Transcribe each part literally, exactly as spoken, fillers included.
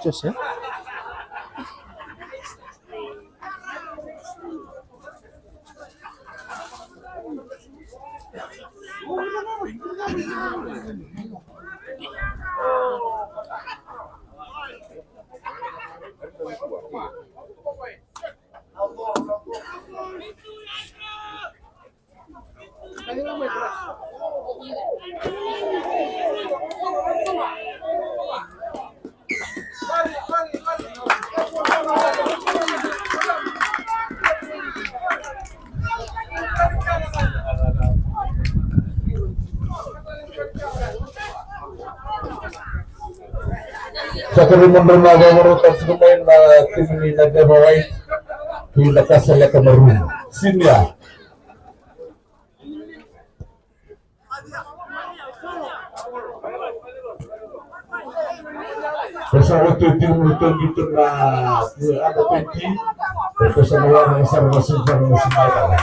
Jose. Sa kerei mo drau na vakarau tale tiko mai na timi ni Nadeva White kei na Kasaleka Maroon. Senior. Sa oti o tiko mai na under twenty. Sa na wara na sara na semi final na semi final.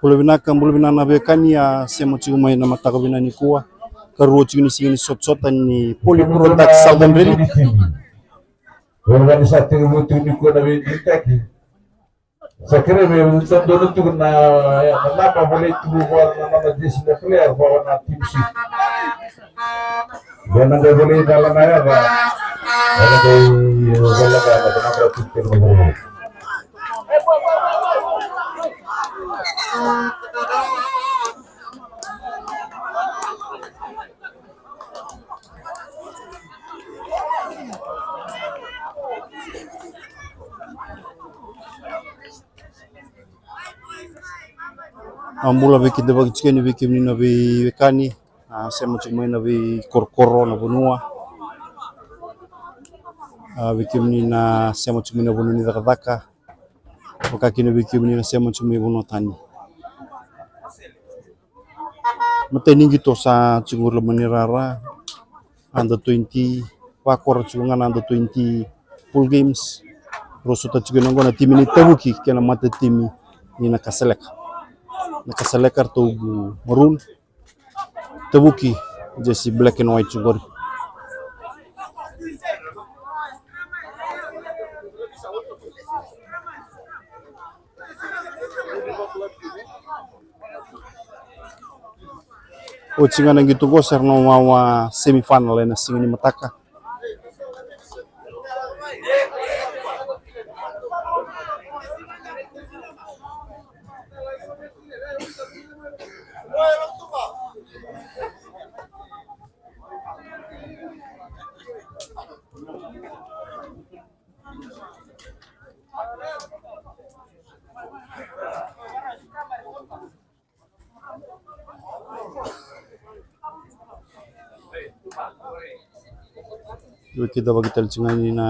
Bula vinaka, bula vinaka na veiwekani, a sema tiko mai na mataka vinaka nikua. Karua tiko ni siga ni sotasota ni Poly Products Southern Rally. Veiwekani sa tekivu tiko nikua na veidigitaki. Sa kerei me sa donu tiko na, na naba volai tiko vua na nona jesi na player vua na team sheet. Vua na qai volai na lana yaca. Ena qai volai na naba tiko na volai. A bula vei keda vakaitikotiko yani vei kemuni na veiwekani, a sema tiko mai na veikorokoro, na vanua. A vei kemuni na sema tiko mai na vanua ni cakacaka. Vakakina vei kemuni na sema tiko mai vanua tani. Matai ni qito sa tiko qori loma ni rara, under twenty, vakora tiko ga na under twenty pool games. Rau sota tiko ena qo na timi ni Tavuki kei na matatimi ni Nakasaleka. Nakasaleka ratou maroon, Tavuki jersey black and white tiko qori. Oti ga na qito qo, sa ra na wawa semifinal ena siga ni mataka. Io, kidavaki tale tiko ga ni na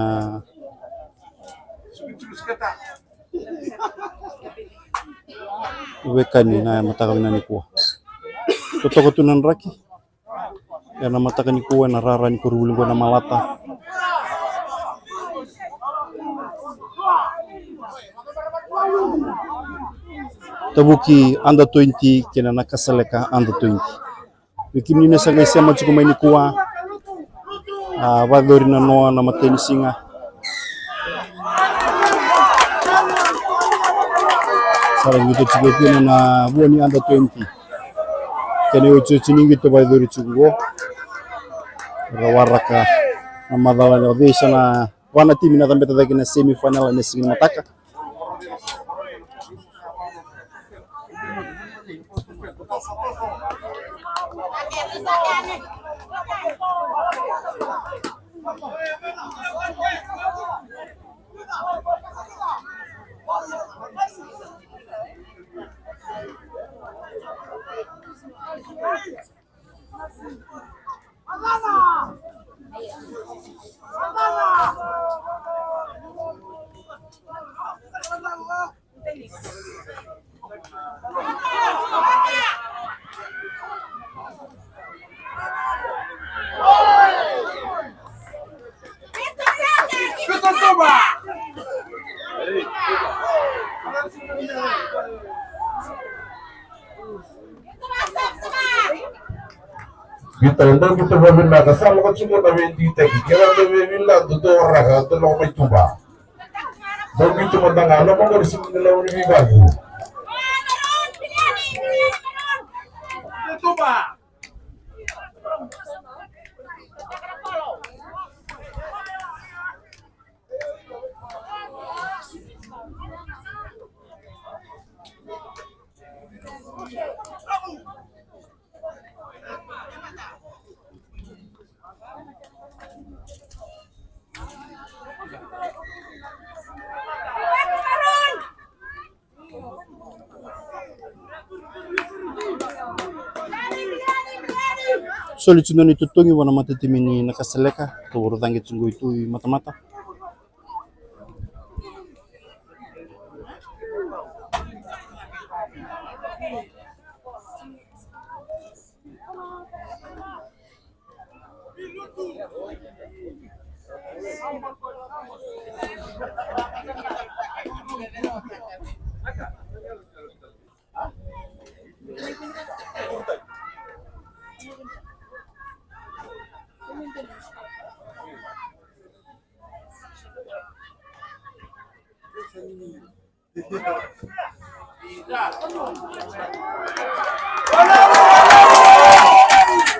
wekani na mataka vinaka nikua. Totoka tu na draki. Ena mataka nikua, ena rara ni koronivuli qo na Malata. Tavuki under twenty kei na Nakasaleka under twenty. Vei kemuni na sa qai sema tiko mai nikua, a, vakayacori na noa na matai ni siga. Sa ra qito tiko kina na vua ni under twenty. Kena iotioti ni qito vakayacori tiko qo. Ra waraka na macala ni o cei sa na va na timi na cabeta cake na semifinal ena siga ni mataka. Qito, dau qito vakavinaka, sa lako tiko na veidigitaki, kevaka dau via vila, dau waraka, dau lako mai tuba. Dau qito mada ga, lako mai qori, sega ni lako ni veivaki. Soli tu na nona itotogi vua na matatimi ni Nakasaleka, tovoro caqe tiko qo i tu i matamata.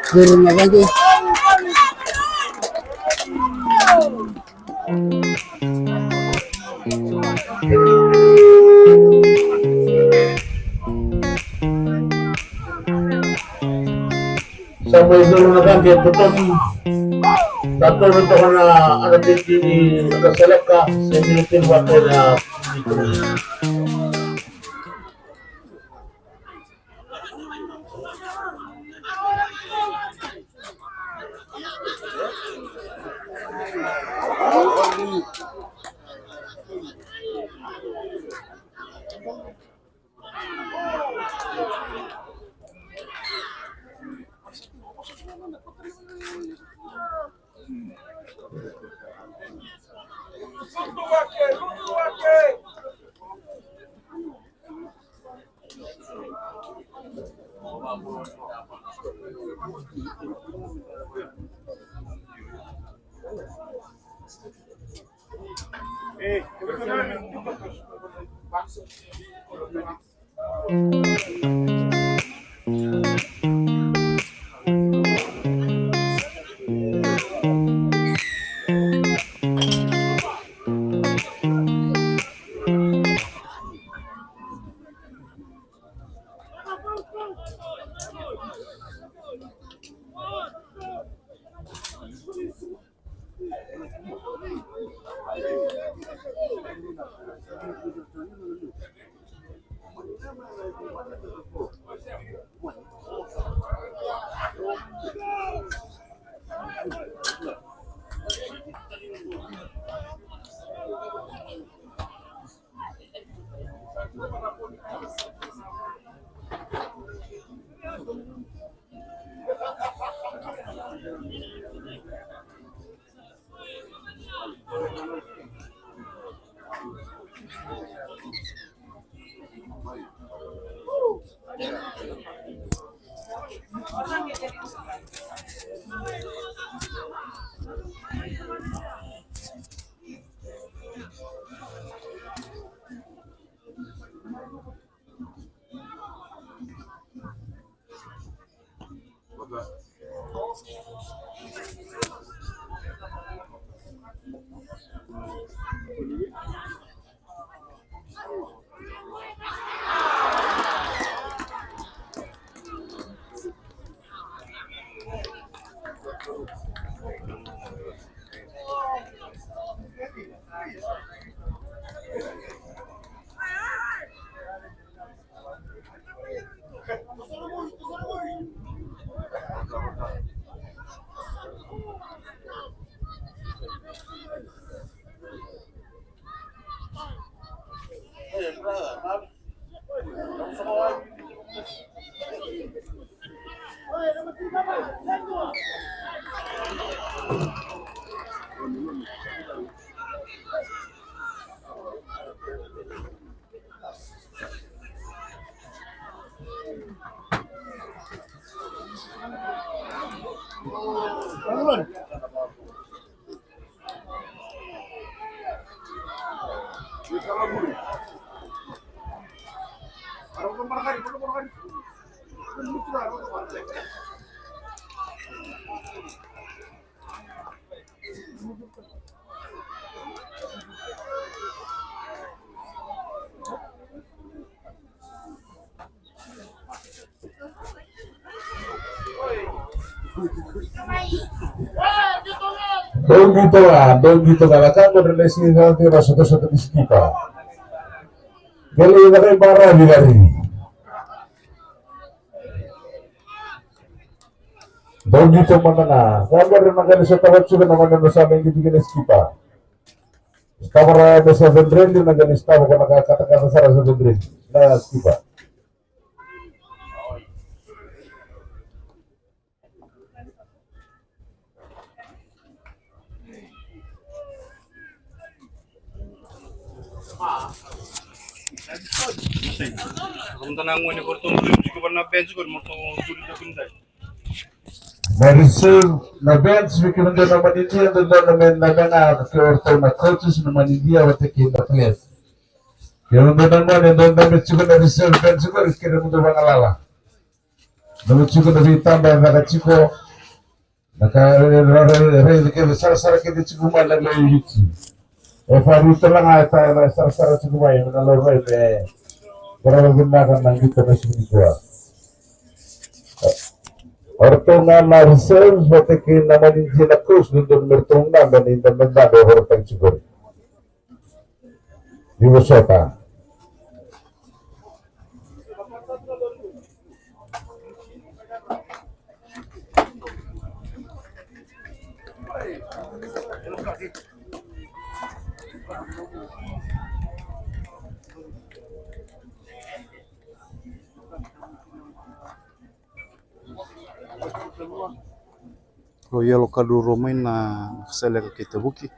Vuru na vaqe. Sa mai curu na caqe totogi. Sa tovi toka na ana titi ni Nakasaleka, se ni tini vata na. Dou qito ga, dou qito ga, na ka qo na lesu ni cauravou, na sotasota ni sikipa. Qai lai caka i baravi qori. Dou qito mada ga, na ka qo na qai sotava tiko na gone na sa lai qito kina sikipa. Sotava na seven hundred, na qai sotava na ka katakata sara seven hundred na sikipa. Na reserve na bench, vei kemudou na manidia, dodonu me na mena, ke o ratou na coaches na manidia vata kei na players. Kemudou na gone, dou dabe tiko na reserve bench qori, kemudou vagalala. Dou tiko na veitaba e caka tiko. Na ka e raici kece, sarasara kece tiko mai na lewe i Viti. E fariu tale ga e ta, e sarasara tiko mai me na laurai me qarava vinaka na qito na siga nikua. O ratou ga na reserve vata kei na manidia na coach, dodonu me ratou ga me na idabedabe e vakarautaki tiko qori. Ni vosota. O Yellow Card rua mai na Seleka kei Tavuki.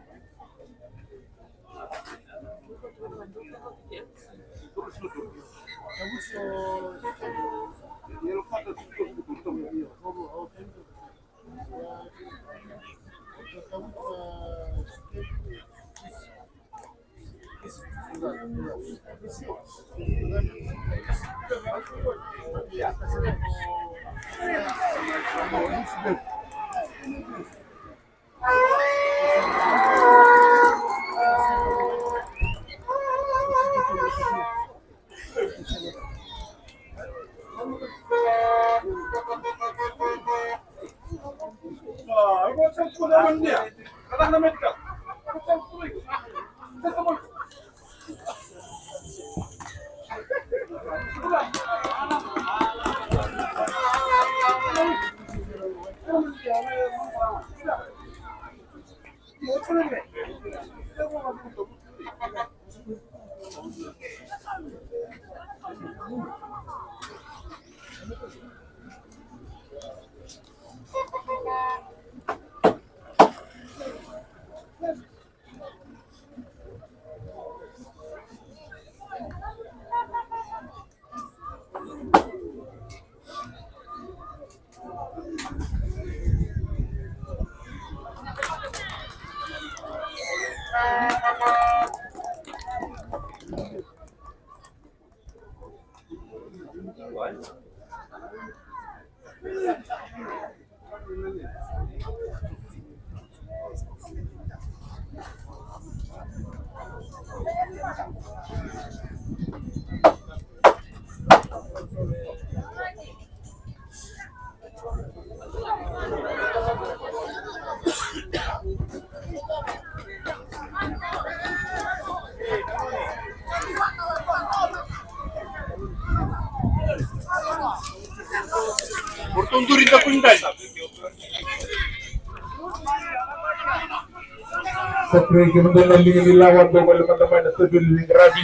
Sa kerei kemudou na liga ni lawa, dou gole mada mai na teveli ni qaravi.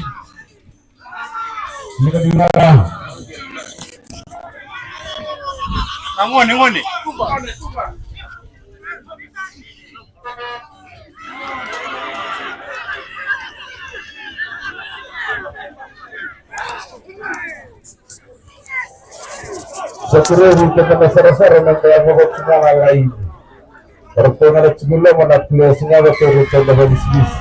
Liga ni lawa. Na gone, gone. Sa kerei keda na sarasara me da yaco tiko ga na laini. Ratou na tiko loma na players ga, ratou na vakaivisivisi.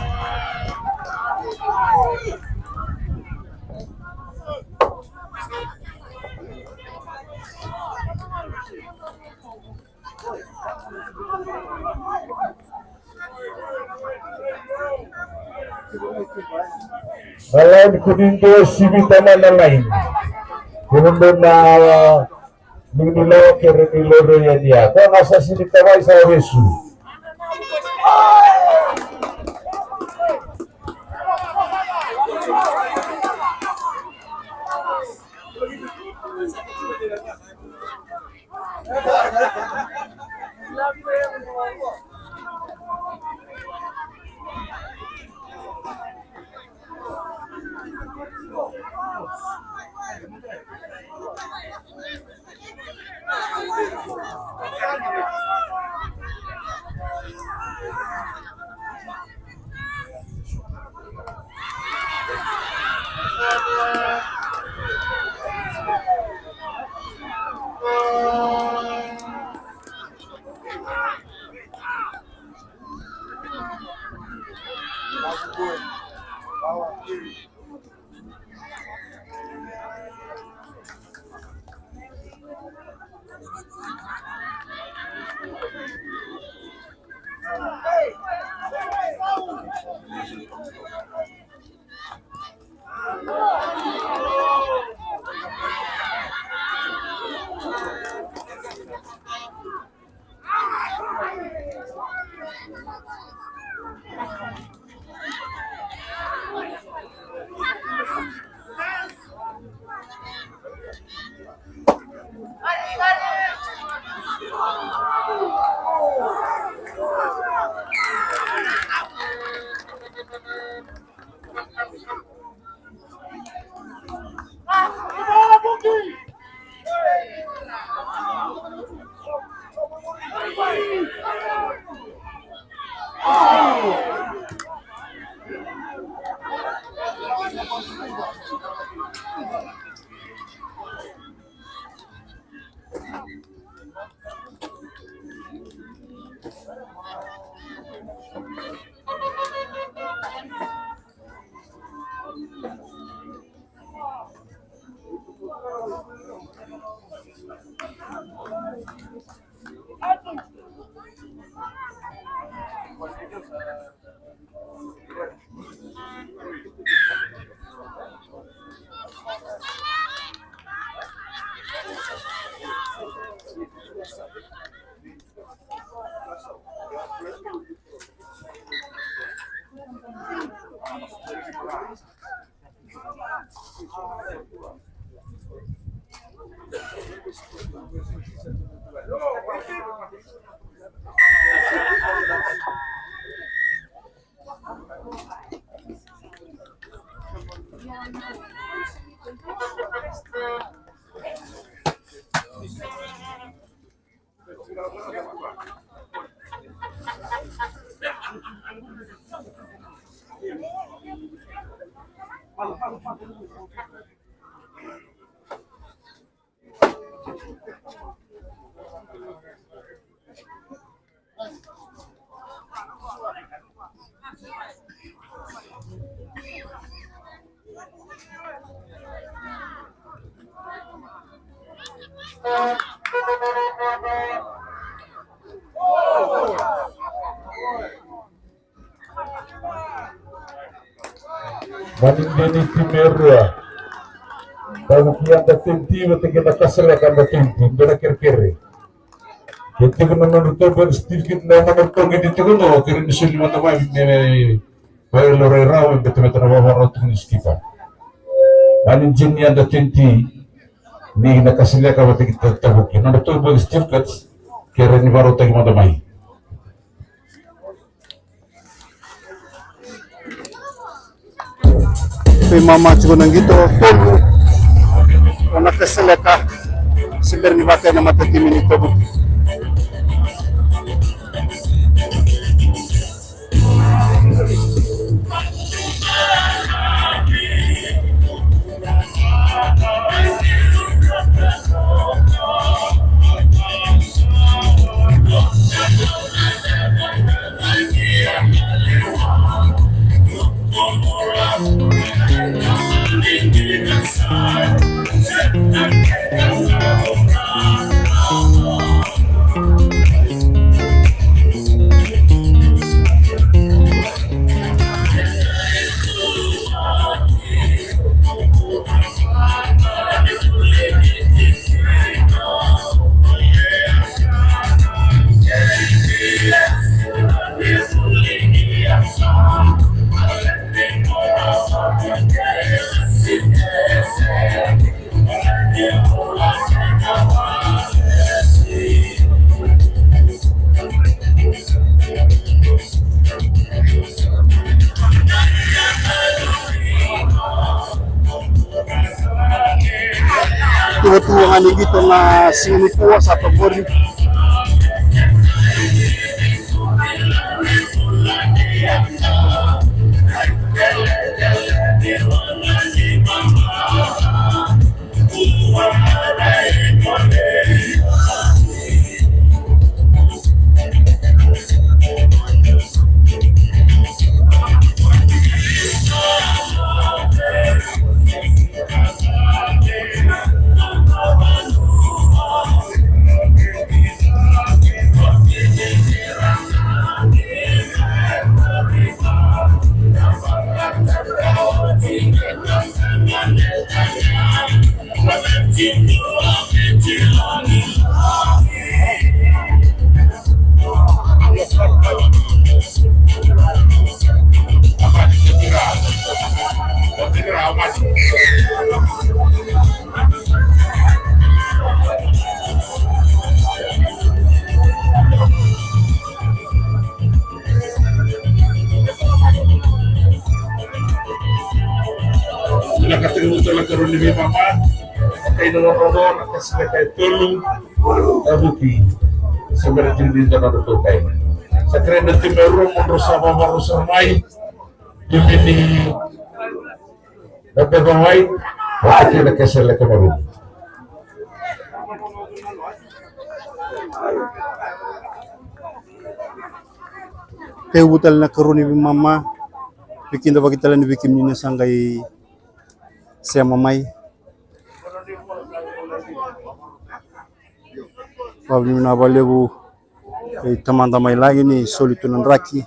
Na laini, kemudou sivita mai na laini. Kemudou na liga ni lawa, kere ni lori yani ya. Ko na sa sivita mai sa vesu. Mani deni timi e rua. Tavuki under twenty vata kei na Kasaleka under twenty, dua na kerekere. Ke tiko na nodratou birth certificate, na nodratou qai tiko qo, kere ni soli mada mai me vakalaurai rawa me betabeta na vavarau tiko ni sikipa. Mani jini under twenty ni na Kasaleka vata kei Tavuki, nodratou birth certificate, kere ni vakarautaki mada mai. Veimama tiko na qito tolu o Nakasaleka se bera ni vaka ena matatimi ni Tavuki. Tuvatuva ga ni qito na siga nikua sa toka qori. Na katakata na karua ni veimama. Kai na nodratou na Kasaleka e tolu. Tavuki. Se bera tiko ni dua na nodratou kai. Sa kerei na timi e rua mo drau sa vavarau sara mai. Timi ni na Beca White vata kei na Kasaleka Maroon. Tekivu tale na karua ni veimama. Veikidavaki tale ni veikemuni na sa qai sema mai. Vakavinavinaka vakalevu vei tamada mai Lagi ni soli tu na draki.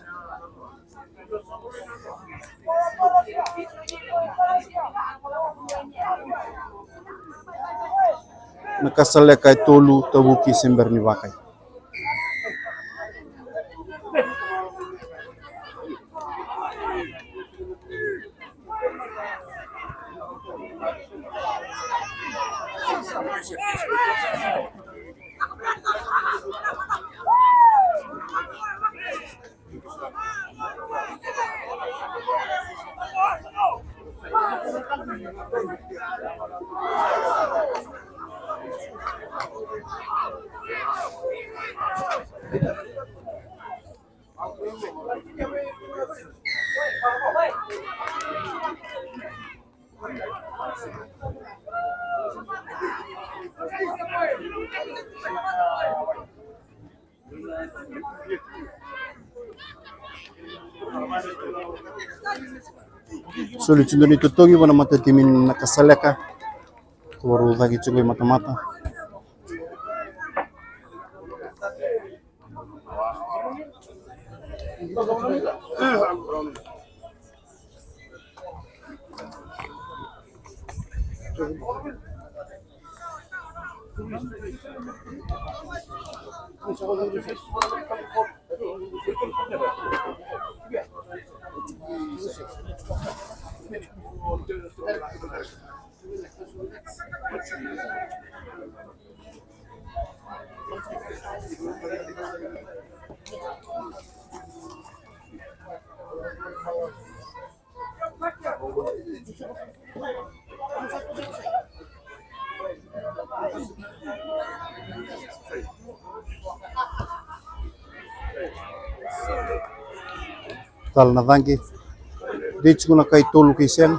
Na Kasaleka e tolu, Tavuki se bera ni vakai. Soli tiko ni totogi vua na matatimi na Kasaleka. Ko vakarau cake tiko i matamata. Tala na caqe. Dei tiko na kai tolu kei sega.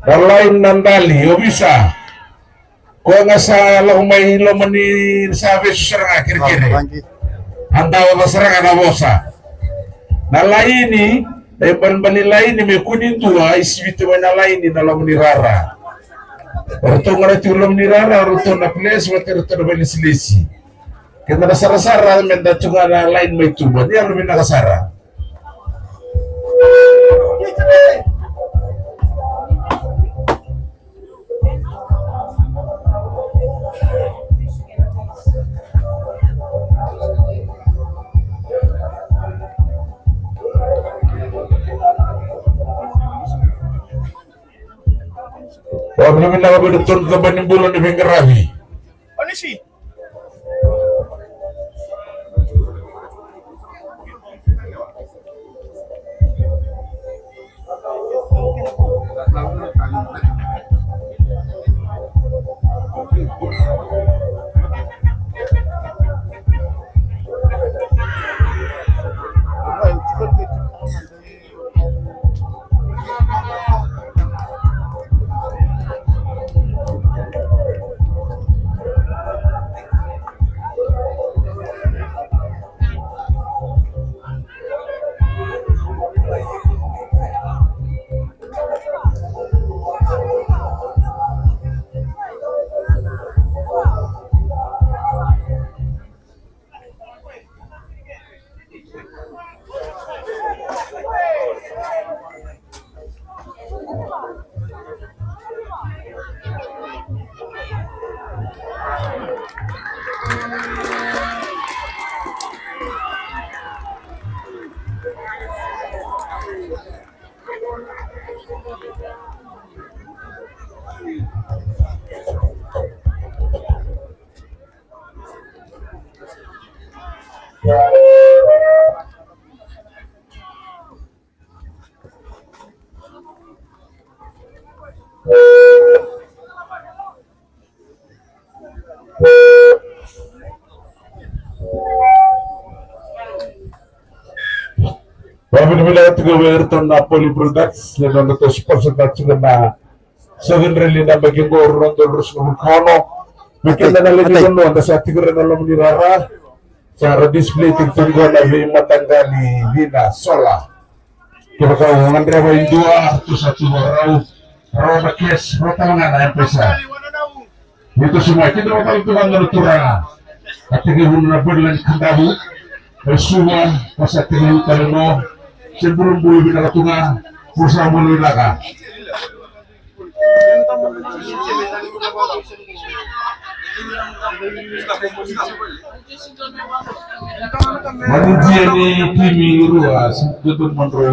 Na laini na dali, ovisa. Koya ga sa lako mai loma ni sa vesu sara ga kerekere. A daoca sara ga na vosa. Na laini, na ibalebale ni laini me kua ni dua, e sivita mai na laini na loma ni rara. O ratou ga na tiko loma ni rara, o ratou na ples, vata ratou na vailesilesi. Keda na sarasara, meda tu ga na laini mai tuba. Ni yalo vinaka sara. Vakavinavinaka vei iratou na tabana ni bula ni veiqaravi. Vinaka tiko vei iratou na Poly Products, na nodratou sponsor tiko na Southern Rally na yabaki oqo, rua na udolu ruasagavulu ka ono. Vei keda na lewe ni vanua da sa tiko ena loma ni rara, sa ra display tiko qo na veimataqali cina solar. Kevaka o gadreva e dua, ratou sa tu vakarau, rawa na cash, rawa tale ga na M-PAiSA. Ni toso mai, kidavaki tale tu ga na turaga. A tekivu na Birdland Kadavu, e Suva, ka sa tekivu tale no, se Buruburu, vinaka tu ga, mo sa mo vinaka. Mani dia ni timi rua, si Dodon Monroe,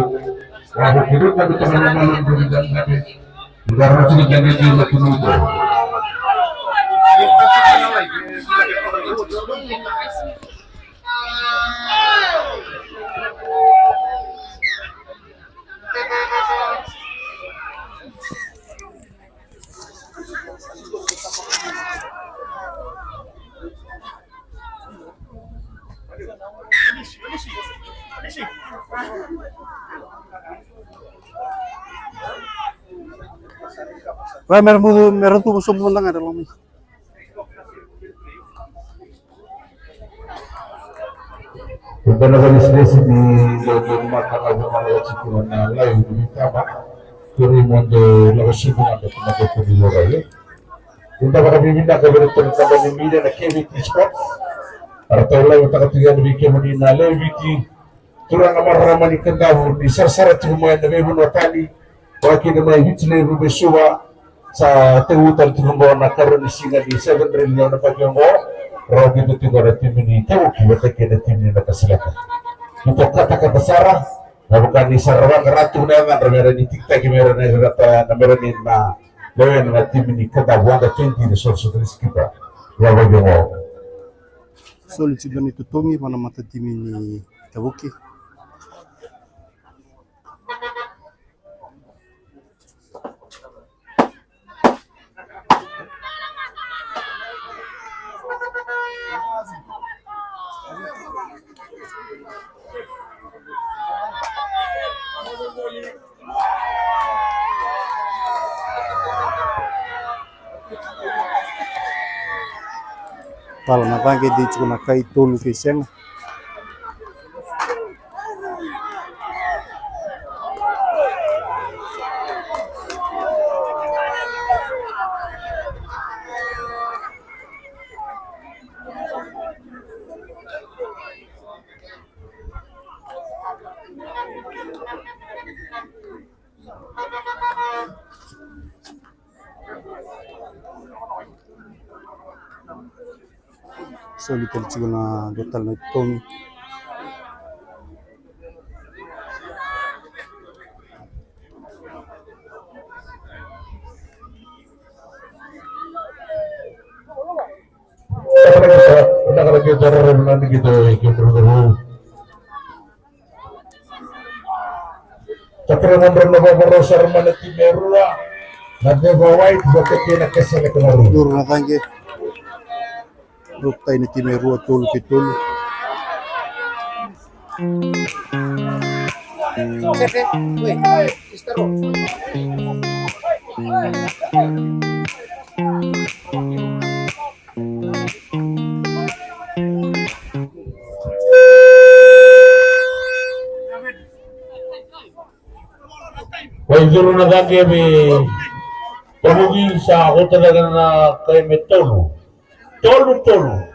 wa ko kiro tabe tabe na malo ndo ni dabe. Vai, mera mudu, mera tubu sobu mada ga, era lako mai. Eda na vakalesilesi ni dodonu mada ga vua na wati tiko na lai ni tama. Kuri modo lako sobu ga na tama ko kuri lora ye. Eda vakavinavinaka vei iratou na tabana ni media na K V T Sports. Era tau laivataka tiko yani vei kemuni na lewe i Viti. Turaga marama ni Kadavu ni sarasara tiko mai na veivanua tani, vaka kina mai Viti Levu, mai Suva. Sa tekivu tale tiko qo na ikarua ni siga ni Southern Rally ni yabaki oqo. Rawa kina tiko na timi ni Tavuki vata kei na timi ni Nakasaleka. Keitou katakata sara, me vaka ni sa ra vaqara tu na yacadra me ra ni tikitaki me ra na rata na me ra ni na lewena na timi ni Kadavu under twenty ni South Sudanese keeper. Yabaki oqo. Soli tiko na itotogi vua na matatimi ni Tavuki. Tala na caqe, dei tiko na kai, tolu kei sega. Soli tale tiko na dua tale na itotogi. Takere mo drau na vavarau sara mai na timi e rua, na Deva White vata kei na Kesele Kamaru. Duru na caqe. Rauta na timi e rua, tolu kei tolu. Waicuru na caqe me Tavuki, sa kauta cake na kai me tolu. Tolu, tolu.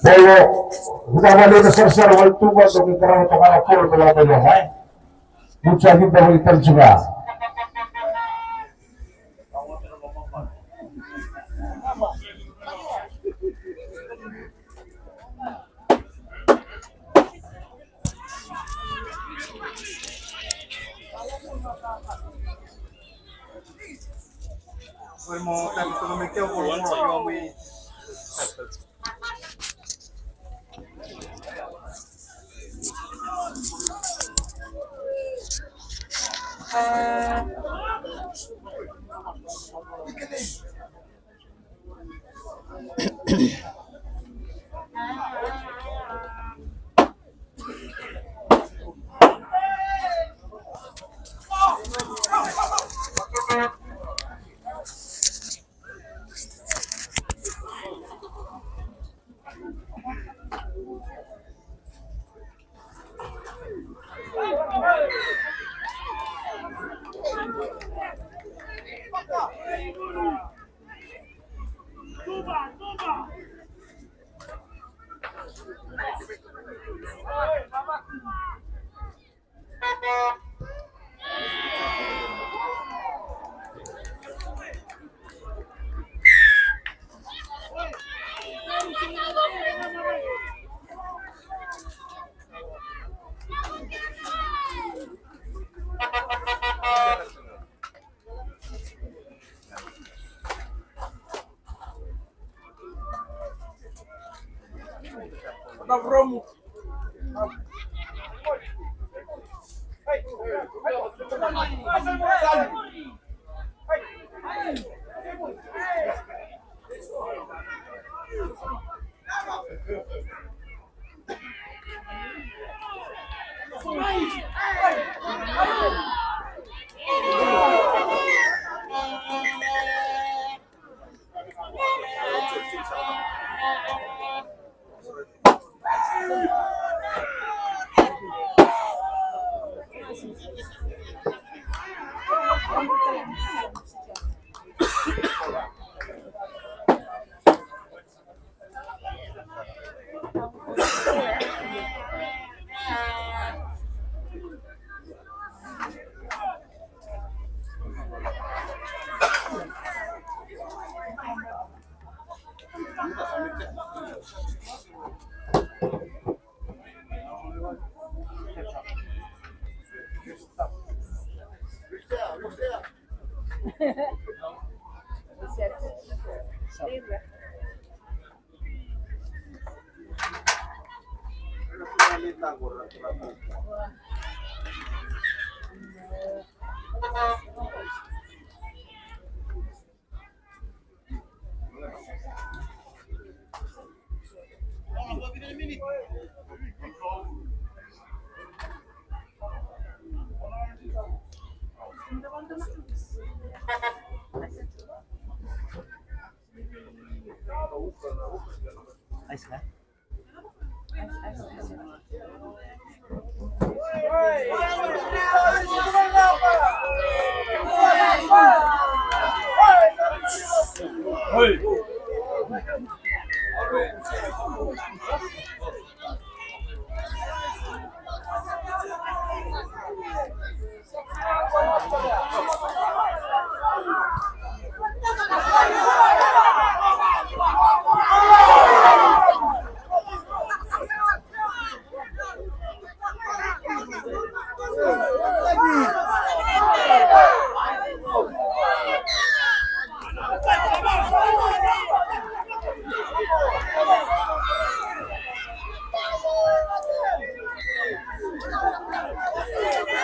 Polo, vinaka vakalevu na sarasara, wale tu ga, so ke karava toka na polo, toka na polo, e. Mucha kita wale tari juga.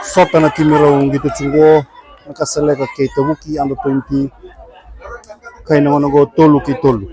Sota na timi rau qito tiko qo, na Kasaleka kei Tavuki under twenty. Kai na gauna qo tolu kei tolu.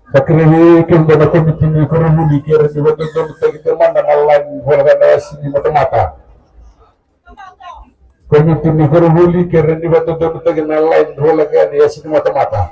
Sa kerei keda na komiti ni koronivuli kei ira ni vakadodonutaki tale mada na laini ni voleka na yasi ni matamata. Komiti ni koronivuli kei ira ni vakadodonutaki na laini ni voleka na yasi ni matamata.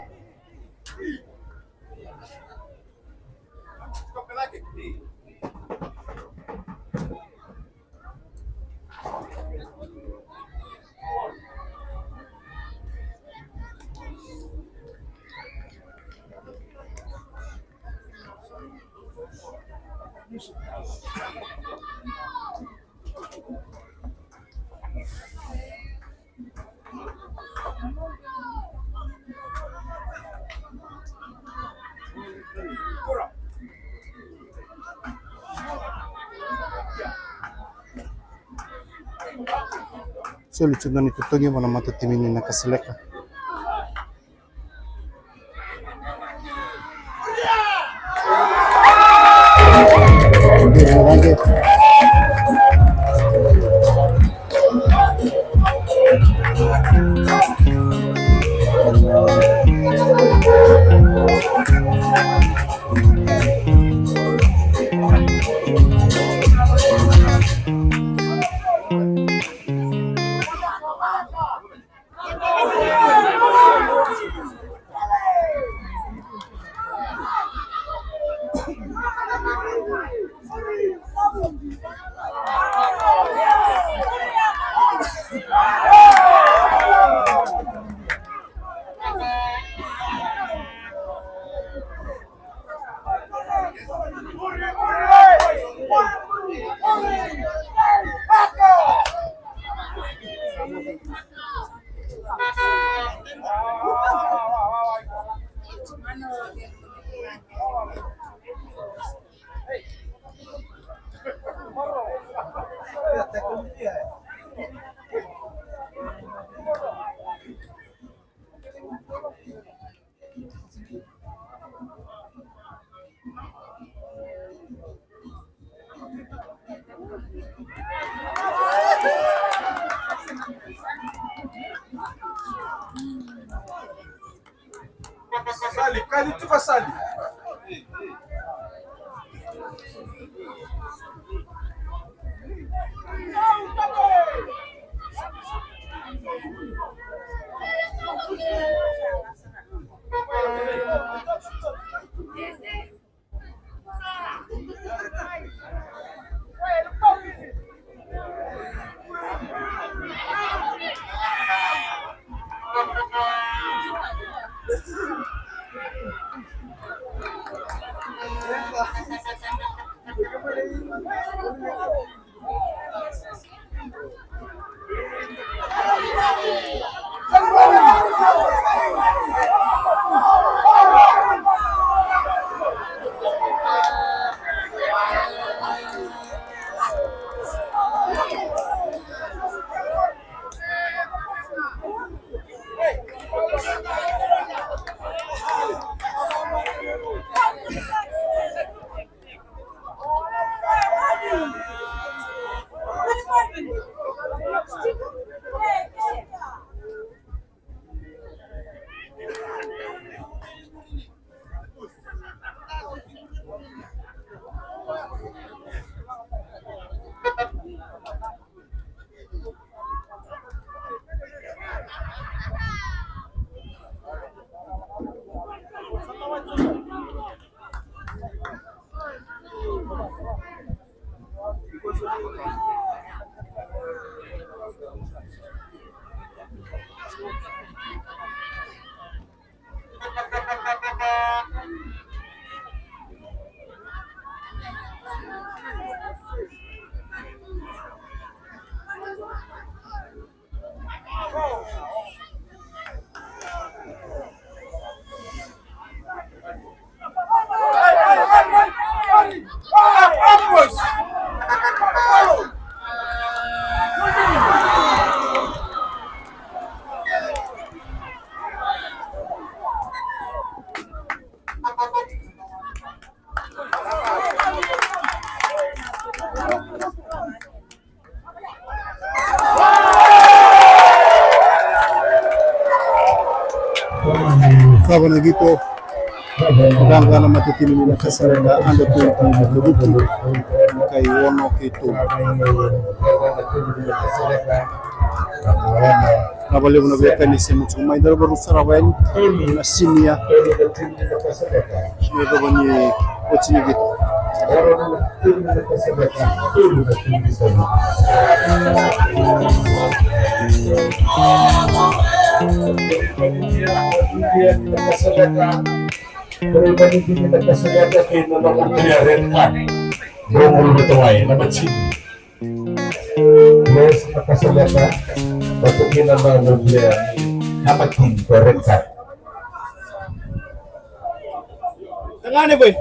Soli tu na ni totogi vua na matatimi ni na Kasaleka. Sali, kali tu ka sali. Cava na qito. Qaqa na matatimi ni Nakasaleka under twenty ni Tavuki. Kai ono kei tu. Cava levu na veiwekani se mutu mai dara varu sara vayani na sinia. Me cava ni oti ni qito. Grace Nakasaleka, vata kei na nona player ni Namatin ko red card. Tagane boy.